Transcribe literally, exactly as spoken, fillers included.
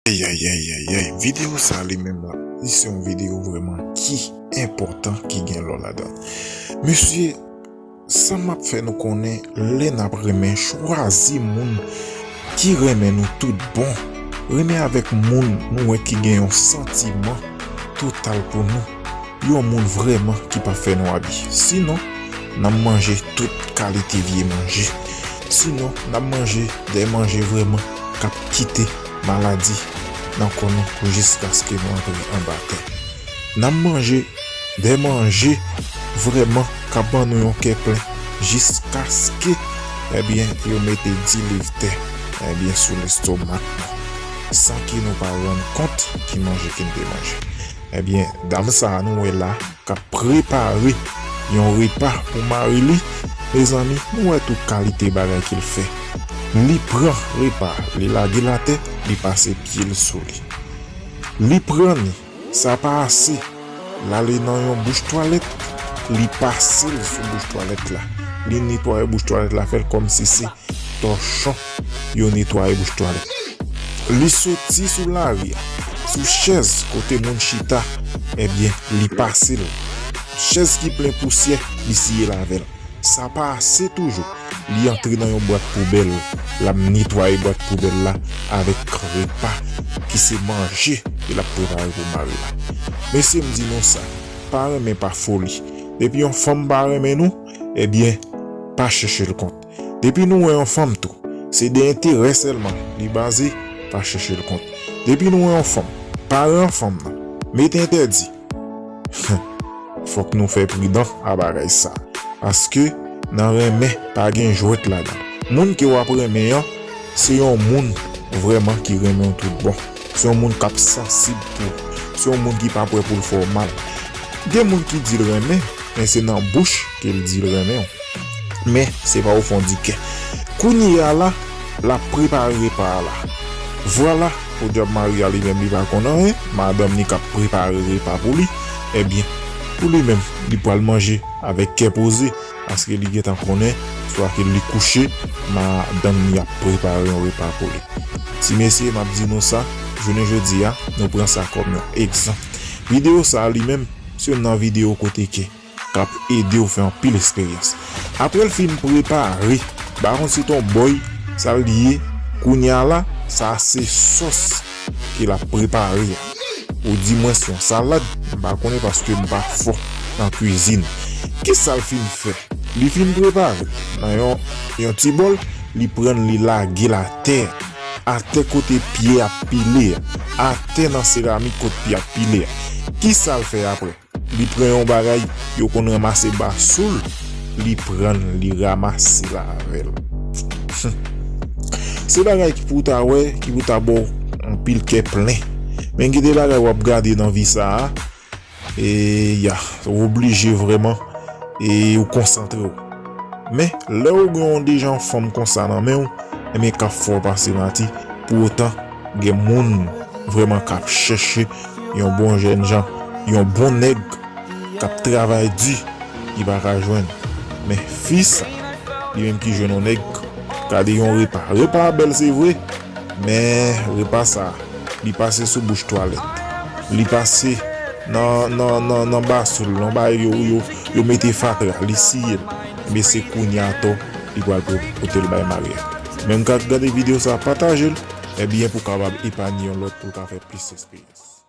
Ayayayayay, videyo sa li menm la, li se yon videyo vrèman ki enpòtan, ki gen lò ladan. Mesye, sa m ap fè nou konnen, lè n ap renmen, chwazi moun ki renmen nou tout bon. Renmen avèk moun nou wè ki gen yon santiman total pou nou. Yon moun vrèman ki pa fè nou abi. Sinon, n ap manje tout kalite vye manje. Sinon, n ap manje de manje vrèman k ap kite maladi nan kò nou jiskaske nou antre anba tè. N ap manje de manje vrèman k ap ban nou yon kè plen jiskaske, ebyen, yo mete di liv tè, ebyen, sou lestomak nou, san ke nou pa rann kont ki manje ke n te manje. Ebyen, dam sa a nou wè la, k ap prepare yon repa pou mari li, mezanmi, nou wè tout kalite bagay ke l fè. Li pran repa, li lage l atè, li pase pye l sou li. Li pran ni, sa pa ase. L ale nan yon bouch twalèt, li pase l sou bouch twalèt la. Li netwaye bouch twalèt la, fè l kòmsi se tòchon yo netwaye bouch twalèt. Li soti sou lari a, sou chèz kote moun chita, ebyen, li pase l. Chèz ki plen pousyè, li siye l avè l. Sa pa ase toujou, li antre nan yon bwat poubèl, l ap netwaye bwat poubèl la avèk repa ki se manje ke l ap prepare pou mari la. Mesye, m di nou sa, pa renmen pa foli. Depi yon fanm pa renmen nou, ebyen, pa chèche l kont. Depi nou wè yon fanm tou, se de enterè sèlman li baze, pa chèche l kont. Depi nou wè yon fanm, pare an fanm nan, mete entèdi. Fòk nou fè pridan a bagay sa. Paske nan renmen, pa gen jwèt ladan. Moun ke w ap renmen an, se yon moun vrèman ki renmen w tout bon. Se yon moun k ap sansib pou ou. Se yon moun ki pa prè pou l fè w mal. Gen moun ki di l renmen, men se nan bouch ke l di l renmen w. Men se pa o fon di kè. Kounye a la, l ap prepare repa a la. Vwala, podyab mari a li menm li pa konn anyen, madanm li k ap prepare repa pou li. Ebyen, pou li menm, li pral manje avèk kè poze, paske li gentan konnen, swa ke li kouche, madanm li ap prepare yon repa pou li. Ti mesye, m ap di nou sa, jounen jodi a, nou pran sa kòm yon egzanp. Videyo sa a li menm, se youn nan videyo kote ke k ap ede w fè anpil esperyans. Apre l fin prepare, ba konn se t on bòy, sa l ye, kounye a la, sa se sòs ke l ap prepare a. Ou di mwen se yon salad, m pa konnen paske m pa fò nan kwizin. Kisa l fin fè? Li fin prepare l nan yon, yon ti bòl, li pran l, li lage l atè. Atè kote pye ap pile a. Atè nan seramik kote pye ap pile a. Kisa l fè apre? Li pran yon bagay yo konn ranmase basoul, li pran l, li ranmase l avè l. Se bagay ki pou w ta wè, ki pou ta ba w anpil kè plen. Men gen de bagay w ap gade nan vi sa a, e ya, w oblije vrèman, e ou konsantre w. Men, lè w gen yon deja yon fanm konsa nan men w, ebyen, k ap fè w pase mati, pou otan, gen moun vrèman k ap chèche yon bon jènjan, yon bon nèg k ap travay di, ki pa ka jwenn. Men fi sa, li menm ki jwenn yon nèg, gade yon repa. Repa a bèl, se vre, men repa sa, li pase sou bouch twalèt. Li pase nan, nan, nan, nan basoul, nan bagay yo, yo, yo mete fatra, li siye l. Men se kounye a atò, li pral po-, pote l bay mari a. Menm k ap gade videyo sa, pataje l, ebyen, pou w kapab epanye yon lòt, pou l ka fè plis esperyans.